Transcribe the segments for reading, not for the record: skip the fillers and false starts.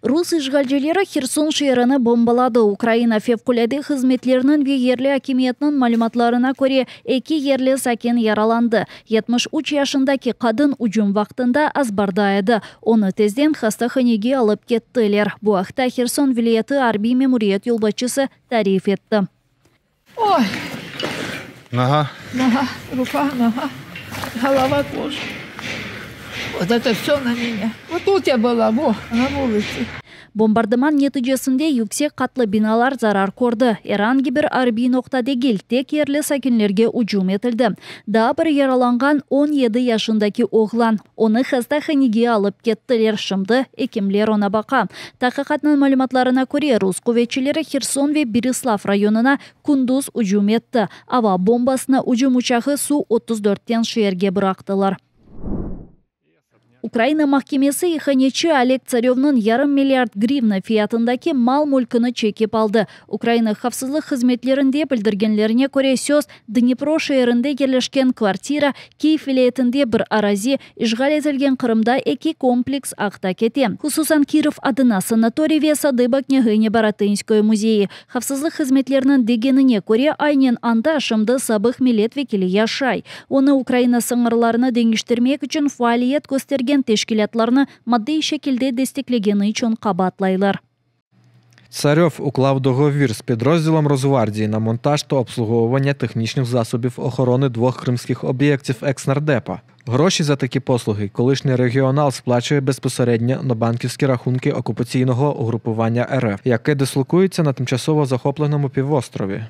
Rus işğalcileri Herson şeerini bombaladı. Ukraina fevqulâde hızmetleriniñ ve yerli akimiyetniñ malümatlarına köre, eki yerli sakin yaralandı. 73 yaşındaki qadın ücüm vaqtında azbarda edi. Onı tezden hastahanege alıp kettiler. Bu aqta Herson vilâyeti arbiy memuriyet yolbaşçısı tarif etti. Oy! Нога. Нога, рука, нога, голова тоже. Вот это все на меня. Вот тут я была, во, на улице. Bombardıman neticesinde yüksek qatlı binalar zarar kördi. Er angi bir arbiy noqta degil, tek yerli sakinlerge ücüm etildi. Daa bir yaralanğan 17 yaşındaki oğlan. Onı hastahanege alıp kettiler, şimdi ekimler oña baqa. Taqiqatnıñ malümatlarına köre, rus quvetçileri Herson ve Berislav rayonına kündüz ücüm etti. Ava bombasını ücüm uçağı Su 34-ten şeerge bıraqtılar. Ukraina mahkemesi ihanetçi Oleg Tsarövnıñ yarım milliard grivna fiyatındaki mal-mülkini çekip aldı. Ukraina havfsızlıq hızmetlerinde bildirgenlerine köre, söz Dnipro şeerinde yerleşken kvartira, Kyiv vilâyetinde bir arazi, işğal etilgen Qırımda eki kompleks aqta kete, hususan Kirov adına sanatoriy ve Sadıba knâğinya Boratınskoye müzeyi. Havfsızlıq hızmetleriniñ degenine köre, aynen anda şimdi sabıq millet vekili yaşay. Onı Ukraina sıñırlarını deñiştirmek içün faaliyet köstergen teşkilâtlarnı maddiy şekilde desteklegeni içün qabaatlaylar. Царьов уклав договір з підрозділом Росгвардії на монтаж та обслуговування технічних засобів охорони двох кримських об'єктів екснардепа. Гроші за такі послуги колишній регіонал сплачує безпосередньо на банківські рахунки окупаційного угрупування РФ, яке дислокується на тимчасово захопленому півострові.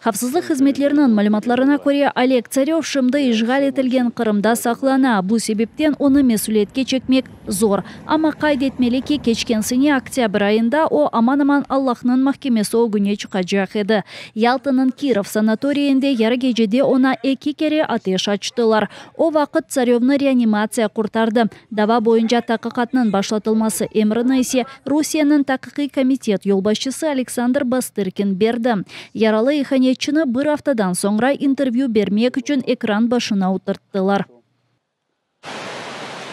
Havfsızlıq hızmetleriniñ malümatlarına köre, Oleg Tsaröv şimdi işğal etilgen Qırımda saqlana, bu sebepten onı mesüliyetke çekmek zor. Amma qayd etmeli ki, keçken sene oktâbr ayında o, aman-aman Allahnıñ mahkemesi ögüne çıqacaq edi. Yaltanıñ Kirov sanatoriyinde yarı gecede oña eki kere ateş açtılar. O vaqıt Tsarövnı reanimatsiya qurtardı. Dava boyunca taqiqatnıñ başlatılması emrini ise Rusiyeniñ Taqiqiy komitet yolbaşçısı Aleksandr Bastırkin berdi. Yaralı ihanetçini bir aftadan soñra intervyü bermek içün ekran başına oturttılar.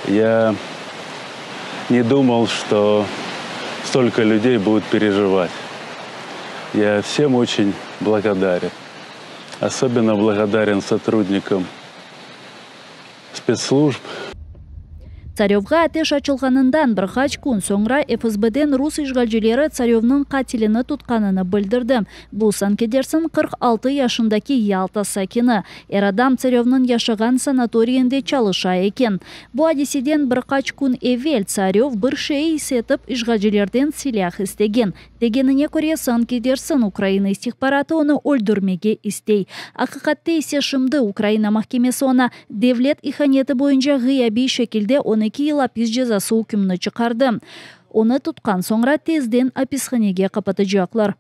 Я не думал, что столько людей будут переживать. Я всем очень благодарен. Особенно благодарен сотрудникам спецслужб. Tsarövğa ateş açılğanından bir qaç kün soñra FSBden rus işğalcileri Tsarövnıñ qatilini tutqanını bildirdi. Bu, sanki dersiñ, 46 yaşındaki Yalta sakini. Er adam Tsarövnıñ yaşağan sanatoriyinde çalışa eken. Bu adiseden bir qaç kün evel Tsaröv bir şey is etip, işğalcilerden silâh istegen. Degenine köre, sanki dersiñ, Ukraina istihbaratı onı öldürmege istey. Aqiqatta ise şimdi Ukraina mahkemesi oña devlet ihaneti boyunca ğıyabiy şekilde 12 yıl apis cezası ükümini çıqardı. Onı tutqan soñra tezden apishanege qapatacaqlar.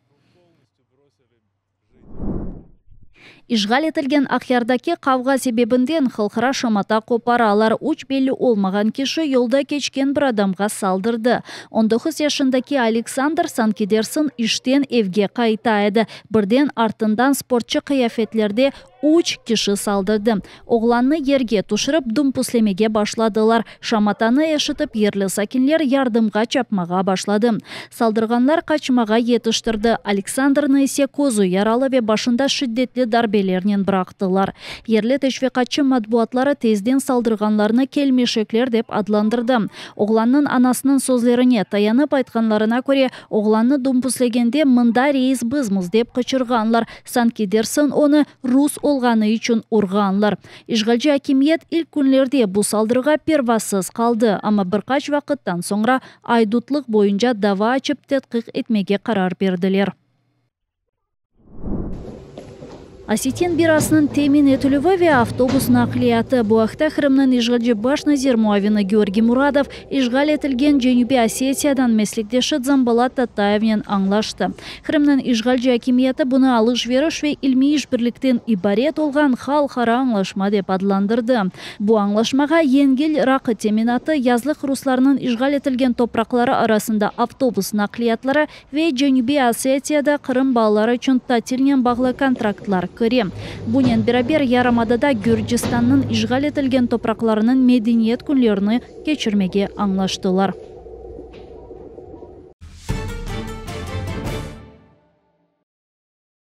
İşğal etilgen Aqyardaki qavğa sebebinden halqara şamata qoparalar. Üç belli olmağan kişi yolda keçken bir adamğa saldırdı. 19 yaşındaki Aleksandr sanki dersiñ işten evge qayta edi. Birden artından sportçı qıyafetlerde üç kişi saldırdı. Oğlannı yerge tüşürip dumpuslemege başladılar. Şamatanı eşitip yerli sakinler yardımğa çapmağa başladı. Saldırğanlar qaçmağa yetiştirdi. Aleksandrnı ise közü yaralı ve başında şiddetli darbelernen bıraqtılar. Yerli teşviqatçı matbuatları tezden saldırğanlarnı kelmeşekler dep adlandırdı. Oğlannıñ anasınıñ sözlerine tayanıp aytqanlarına köre, oğlannı dumpuslegende mında reis bizmiz dep qıçırğanlar, sanki dersiñ onı rus olğanı içün urğanlar. İşğalci akimiyet ilk künlerde bu saldırığa pervasız qaldı, amma bir qaç vaqıttan soñra aydutlıq boyunca dava açıp tedqiq etmege qarar berdiler. Osetin birasınıñ temin etilüvi ve avtobus naqliyatı. Bu aqta Qırımnıñ işğalci baş nazir muavini Georgiy Muradov işğal etilgen Cenübiy Osetiyadan meslekdeşi Dzambalat Tatayevnen añlaştı. Qırımnıñ işğalci akimiyeti bunı alış-veriş ve ilmiy işbirlikten ibaret olğan halqara añlaşma dep adlandırdı. Bu añlaşmağa yengil raqı teminatı, yazlıq ruslarnıñ işğal etilgen topraqları arasında avtobus naqliyatları ve Cenübiy Osetiyada Qırım balaları içün tatilnen bağlı kontraktlar kire. Bunen beraber, yarımadada Gürcistannıñ işğal etilgen topraqlarınıñ medeniyet künlerini keçirmege añlaştılar.